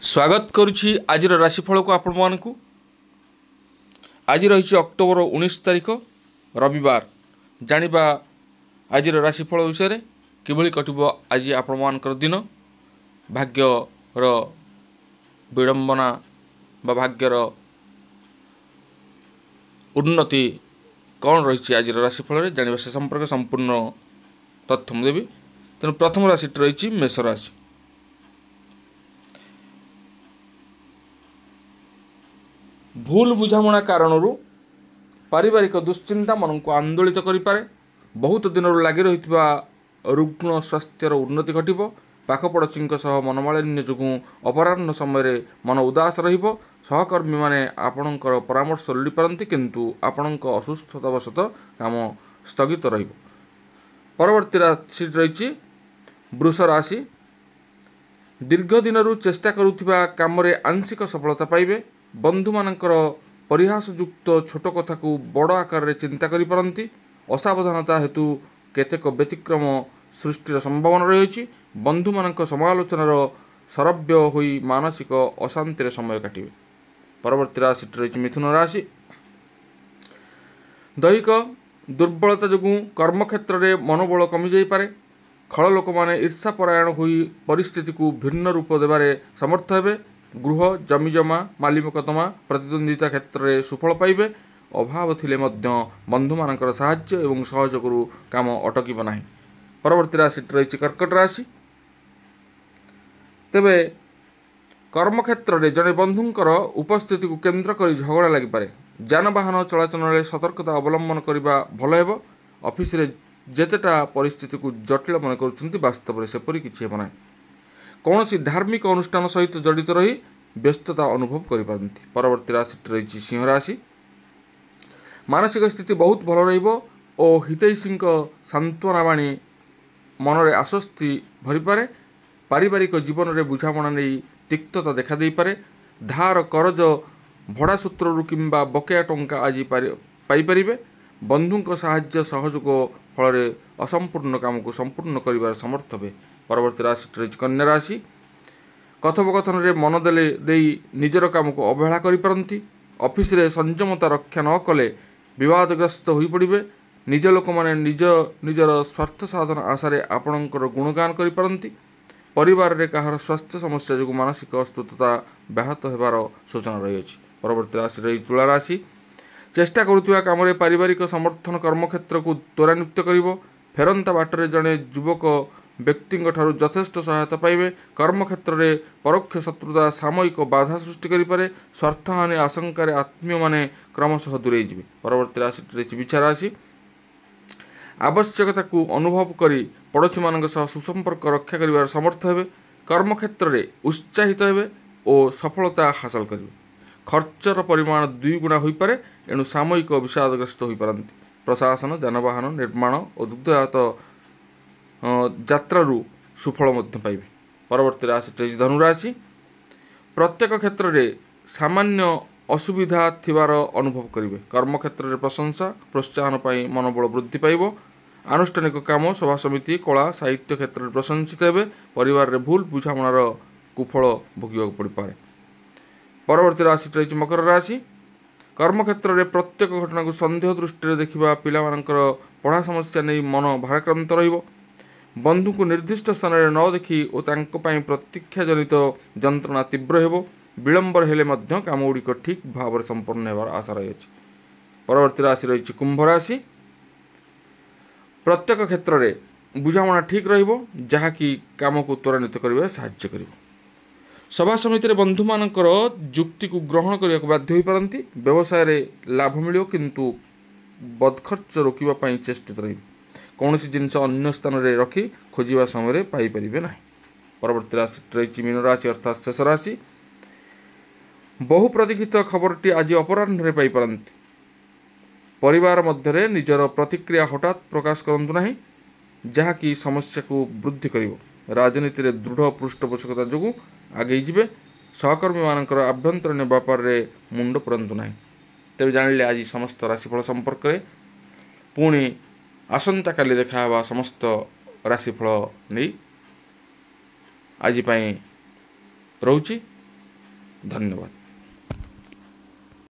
ସ୍ୱାଗତ କରୁଛି ଆଜିର ରାଶିଫଳକୁ ଆପଣମାନଙ୍କୁ। ଆଜି ରହିଛି ଅକ୍ଟୋବର 19 ତାରିଖ ରବିବାର। ଜାଣିବା ଆଜିର ରାଶିଫଳ ବିଷୟରେ, କିଭଳି କଟିବ ଆଜି ଆପଣମାନଙ୍କର ଦିନ, ଭାଗ୍ୟର ବିଡ଼ମ୍ବନା ବା ଭାଗ୍ୟର ଉନ୍ନତି କ'ଣ ରହିଛି ଆଜିର ରାଶିଫଳରେ ଜାଣିବା, ସେ ସମ୍ପର୍କରେ ସମ୍ପୂର୍ଣ୍ଣ ତଥ୍ୟ ମୁଁ ଦେବି। ତେଣୁ ପ୍ରଥମ ରାଶିଟି ରହିଛି ମେଷ ରାଶି। ଭୁଲ ବୁଝାମଣା କାରଣରୁ ପାରିବାରିକ ଦୁଶ୍ଚିନ୍ତା ମନକୁ ଆନ୍ଦୋଳିତ କରିପାରେ। ବହୁତ ଦିନରୁ ଲାଗି ରହିଥିବା ରୁଗ୍ଣ ସ୍ୱାସ୍ଥ୍ୟର ଉନ୍ନତି ଘଟିବ। ପାଖ ପଡ଼ୋଶୀଙ୍କ ସହ ମନମାଳିନ୍ୟ ଯୋଗୁଁ ଅପରାହ୍ନ ସମୟରେ ମନ ଉଦାସ ରହିବ। ସହକର୍ମୀମାନେ ଆପଣଙ୍କର ପରାମର୍ଶ ଲୋଡ଼ିପାରନ୍ତି, କିନ୍ତୁ ଆପଣଙ୍କ ଅସୁସ୍ଥତାବଶତଃ କାମ ସ୍ଥଗିତ ରହିବ। ପରବର୍ତ୍ତୀ ରାଶି ରହିଛି ବୃଷ ରାଶି। ଦୀର୍ଘ ଦିନରୁ ଚେଷ୍ଟା କରୁଥିବା କାମରେ ଆଂଶିକ ସଫଳତା ପାଇବେ। ବନ୍ଧୁମାନଙ୍କର ପରିହାସଯୁକ୍ତ ଛୋଟ କଥାକୁ ବଡ଼ ଆକାରରେ ଚିନ୍ତା କରିପାରନ୍ତି। ଅସାବଧାନତା ହେତୁ କେତେକ ବ୍ୟତିକ୍ରମ ସୃଷ୍ଟିର ସମ୍ଭାବନା ରହିଛି। ବନ୍ଧୁମାନଙ୍କ ସମାଲୋଚନାର ଶରବ୍ୟ ହୋଇ ମାନସିକ ଅଶାନ୍ତିରେ ସମୟ କାଟିବେ। ପରବର୍ତ୍ତୀ ରାଶିଟି ରହିଛି ମିଥୁନ ରାଶି। ଦୈହିକ ଦୁର୍ବଳତା ଯୋଗୁଁ କର୍ମକ୍ଷେତ୍ରରେ ମନୋବଳ କମିଯାଇପାରେ। ଖଳ ଲୋକମାନେ ଈର୍ଷାପରାୟଣ ହୋଇ ପରିସ୍ଥିତିକୁ ଭିନ୍ନ ରୂପ ଦେବାରେ ସମର୍ଥ ହେବେ। ଗୃହ, ଜମିଜମା, ମାଲିମକଦ୍ଦମା, ପ୍ରତିଦ୍ୱନ୍ଦିତା କ୍ଷେତ୍ରରେ ସୁଫଳ ପାଇବେ। ଅଭାବ ଥିଲେ ମଧ୍ୟ ବନ୍ଧୁମାନଙ୍କର ସାହାଯ୍ୟ ଏବଂ ସହଯୋଗରୁ କାମ ଅଟକିବ ନାହିଁ। ପରବର୍ତ୍ତୀ ରାଶିଟି ରହିଛି କର୍କଟ ରାଶି। ତେବେ କର୍ମକ୍ଷେତ୍ରରେ ଜଣେ ବନ୍ଧୁଙ୍କର ଉପସ୍ଥିତିକୁ କେନ୍ଦ୍ର କରି ଝଗଡ଼ା ଲାଗିପାରେ। ଯାନବାହନ ଚଳାଚଳରେ ସତର୍କତା ଅବଲମ୍ବନ କରିବା ଭଲ ହେବ। ଅଫିସରେ ଯେତେଟା ପରିସ୍ଥିତିକୁ ଜଟିଳ ମନେ କରୁଛନ୍ତି, ବାସ୍ତବରେ ସେପରି କିଛି ହେବ ନାହିଁ। କୌଣସି ଧାର୍ମିକ ଅନୁଷ୍ଠାନ ସହିତ ଜଡ଼ିତ ରହି ବ୍ୟସ୍ତତା ଅନୁଭବ କରିପାରନ୍ତି। ପରବର୍ତ୍ତୀ ରାଶିଟି ରହିଛି ସିଂହ ରାଶି। ମାନସିକ ସ୍ଥିତି ବହୁତ ଭଲ ରହିବ ଓ ହିତୈଷୀଙ୍କ ସାନ୍ତ୍ୱନା ବାଣୀ ମନରେ ଆଶ୍ୱସ୍ତି ଭରିପାରେ। ପାରିବାରିକ ଜୀବନରେ ବୁଝାମଣା ନେଇ ତିକ୍ତତା ଦେଖାଦେଇପାରେ। ଧାର କରଜ, ଭଡ଼ା ସୂତ୍ରରୁ କିମ୍ବା ବକେୟା ଟଙ୍କା ଆଜି ପାଇପାରିବେ। ବନ୍ଧୁଙ୍କ ସାହାଯ୍ୟ ସହଯୋଗ ଫଳରେ ଅସମ୍ପୂର୍ଣ୍ଣ କାମକୁ ସମ୍ପୂର୍ଣ୍ଣ କରିବାରେ ସମର୍ଥ ହେବେ। ପରବର୍ତ୍ତୀ ରାଶିଟି ରହିଛି କନ୍ୟା ରାଶି। କଥୋପକଥନରେ ମନ ଦେଲେ ଦେଇ ନିଜର କାମକୁ ଅବହେଳା କରିପାରନ୍ତି। ଅଫିସରେ ସଂଯମତା ରକ୍ଷା ନ କଲେ ବିବାଦଗ୍ରସ୍ତ ହୋଇପଡ଼ିବେ। ନିଜ ଲୋକମାନେ ନିଜ ନିଜର ସ୍ୱାର୍ଥ ସାଧନ ଆଶାରେ ଆପଣଙ୍କର ଗୁଣଗାନ କରିପାରନ୍ତି। ପରିବାରରେ କାହାର ସ୍ୱାସ୍ଥ୍ୟ ସମସ୍ୟା ଯୋଗୁଁ ମାନସିକ ଅସ୍ତୁତତା ବ୍ୟାହତ ହେବାର ସୂଚନା ରହିଅଛି। ପରବର୍ତ୍ତୀ ରାଶି ରହିଛି ତୁଳା ରାଶି। ଚେଷ୍ଟା କରୁଥିବା କାମରେ ପାରିବାରିକ ସମର୍ଥନ କର୍ମକ୍ଷେତ୍ରକୁ ତ୍ୱରାନ୍ୱିତ କରିବ। ଫେରନ୍ତା ବାଟରେ ଜଣେ ଯୁବକ ବ୍ୟକ୍ତିଙ୍କ ଠାରୁ ଯଥେଷ୍ଟ ସହାୟତା ପାଇବେ। କର୍ମକ୍ଷେତ୍ରରେ ପରୋକ୍ଷ ଶତ୍ରୁତା ସାମୟିକ ବାଧା ସୃଷ୍ଟି କରିପାରେ। ସ୍ୱାର୍ଥହାନି ଆଶଙ୍କାରେ ଆତ୍ମୀୟମାନେ କ୍ରମଶଃ ଦୂରେଇ ଯିବେ। ପରବର୍ତ୍ତୀ ରାଶିଟି ରହିଛି ବିଛା ରାଶି। ଆବଶ୍ୟକତାକୁ ଅନୁଭବ କରି ପଡ଼ୋଶୀମାନଙ୍କ ସହ ସୁସମ୍ପର୍କ ରକ୍ଷା କରିବାର ସମର୍ଥ ହେବେ। କର୍ମକ୍ଷେତ୍ରରେ ଉତ୍ସାହିତ ହେବେ ଓ ସଫଳତା ହାସଲ କରିବେ। ଖର୍ଚ୍ଚର ପରିମାଣ ଦୁଇଗୁଣା ହୋଇପାରେ, ଏଣୁ ସାମୟିକ ବିଷାଦଗ୍ରସ୍ତ ହୋଇପାରନ୍ତି। ପ୍ରଶାସନ, ଯାନବାହନ, ନିର୍ମାଣ ଓ ଦୁଗ୍ଧଜାତ ଯାତ୍ରାରୁ ସୁଫଳ ମଧ୍ୟ ପାଇବେ। ପରବର୍ତ୍ତୀ ରାଶିଟି ରହିଛି ଧନୁରାଶି। ପ୍ରତ୍ୟେକ କ୍ଷେତ୍ରରେ ସାମାନ୍ୟ ଅସୁବିଧା ଥିବାର ଅନୁଭବ କରିବେ। କର୍ମକ୍ଷେତ୍ରରେ ପ୍ରଶଂସା ପ୍ରୋତ୍ସାହନ ପାଇଁ ମନୋବଳ ବୃଦ୍ଧି ପାଇବ। ଆନୁଷ୍ଠାନିକ କାମ, ସଭା ସମିତି, କଳା ସାହିତ୍ୟ କ୍ଷେତ୍ରରେ ପ୍ରଶଂସିତ ହେବେ। ପରିବାରରେ ଭୁଲ ବୁଝାମଣାର କୁଫଳ ଭୋଗିବାକୁ ପଡ଼ିପାରେ। ପରବର୍ତ୍ତୀ ରାଶିଟି ରହିଛି ମକର ରାଶି। କର୍ମକ୍ଷେତ୍ରରେ ପ୍ରତ୍ୟେକ ଘଟଣାକୁ ସନ୍ଦେହ ଦୃଷ୍ଟିରେ ଦେଖିବା, ପିଲାମାନଙ୍କର ପଢ଼ା ସମସ୍ୟା ନେଇ ମନ ଭାରାକ୍ରାନ୍ତ ରହିବ। ବନ୍ଧୁଙ୍କୁ ନିର୍ଦ୍ଦିଷ୍ଟ ସ୍ଥାନରେ ନ ଦେଖି ଓ ତାଙ୍କ ପାଇଁ ପ୍ରତୀକ୍ଷା ଜନିତ ଯନ୍ତ୍ରଣା ତୀବ୍ର ହେବ। ବିଳମ୍ବରେ ହେଲେ ମଧ୍ୟ କାମଗୁଡ଼ିକ ଠିକ୍ ଭାବରେ ସମ୍ପନ୍ନ ହେବାର ଆଶା ରହିଅଛି। ପରବର୍ତ୍ତୀ ରାଶି ରହିଛି କୁମ୍ଭ ରାଶି। ପ୍ରତ୍ୟେକ କ୍ଷେତ୍ରରେ ବୁଝାମଣା ଠିକ୍ ରହିବ, ଯାହାକି କାମକୁ ତ୍ୱରାନ୍ୱିତ କରିବାରେ ସାହାଯ୍ୟ କରିବ। ସଭା ସମିତିରେ ବନ୍ଧୁମାନଙ୍କର ଯୁକ୍ତିକୁ ଗ୍ରହଣ କରିବାକୁ ବାଧ୍ୟ ହୋଇପାରନ୍ତି। ବ୍ୟବସାୟରେ ଲାଭ ମିଳିବ, କିନ୍ତୁ ବଦଖର୍ଚ୍ଚ ରୋକିବା ପାଇଁ ଚେଷ୍ଟିତ ରହିବେ। କୌଣସି ଜିନିଷ ଅନ୍ୟ ସ୍ଥାନରେ ରଖି ଖୋଜିବା ସମୟରେ ପାଇପାରିବେ ନାହିଁ। ପରବର୍ତ୍ତୀ ରାଶି ରହିଛି ମୀନ ରାଶି, ଅର୍ଥାତ୍ ଶେଷ ରାଶି। ବହୁ ପ୍ରତୀକ୍ଷିତ ଖବରଟି ଆଜି ଅପରାହ୍ନରେ ପାଇପାରନ୍ତି। ପରିବାର ମଧ୍ୟରେ ନିଜର ପ୍ରତିକ୍ରିୟା ହଠାତ୍ ପ୍ରକାଶ କରନ୍ତୁ ନାହିଁ, ଯାହାକି ସମସ୍ୟାକୁ ବୃଦ୍ଧି କରିବ। ରାଜନୀତିରେ ଦୃଢ଼ ପୃଷ୍ଠପୋଷକତା ଯୋଗୁଁ ଆଗେଇ ଯିବେ। ସହକର୍ମୀମାନଙ୍କର ଆଭ୍ୟନ୍ତରୀଣ ବ୍ୟାପାରରେ ମୁଣ୍ଡ ପୁରାନ୍ତୁ ନାହିଁ। ତେବେ ଜାଣିଲେ ଆଜି ସମସ୍ତ ରାଶିଫଳ ସମ୍ପର୍କରେ। ପୁଣି ଆସନ୍ତାକାଲି ଦେଖାହେବା ସମସ୍ତ ରାଶିଫଳ ନେଇ। ଆଜି ପାଇଁ ରହୁଛି। ଧନ୍ୟବାଦ।